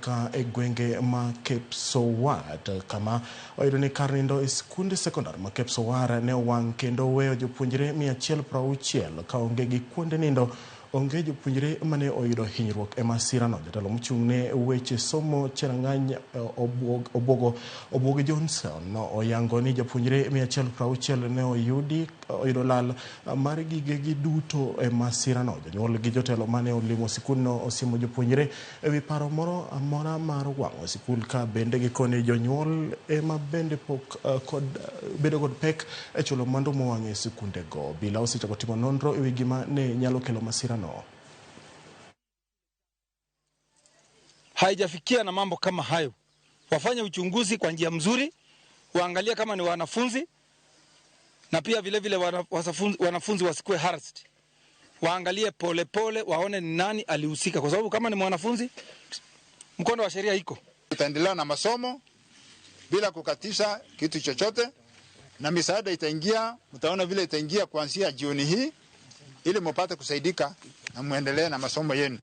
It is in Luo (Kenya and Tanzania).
nyaka e gwenge ma Kapsowar kama oyudo ni kar nindo e skund sekondar ma Kapsowar ne owang' kendo weyo jopuonjre 160 kaonge gi kuonde nindo. Onge jopuonjre mane oyudo hinyruok e masirano. Jatelo mochung' ne weche somo Cherang'any Obwogi Johnson oyango ni jopuonjre 160 ne oyudo lal mar gigegi duto e masirano. Jonyuol gi jotelo mane olimo sikundno osiemo jopuonjre ewi paro moro amora mar wang'o sikul ka bende gikoni jonyuol ema bende pok kod bedo kod pek e chulo mwandu mowang' e sikundego. Obila osechako timo nonro ewi gima ne nyalo kelo masirano. Haijafikia na mambo kama hayo. Wafanye uchunguzi kwa njia mzuri, waangalie kama ni wanafunzi na pia vile vile wanafunzi wasikuwe harassed. Waangalie pole pole, waone ni nani alihusika, kwa sababu kama ni mwanafunzi, mkondo wa sheria iko. Tutaendelea na masomo bila kukatisha kitu chochote, na misaada itaingia, mtaona vile itaingia kuanzia jioni hii, ili mupate kusaidika na muendelee na masomo yenu.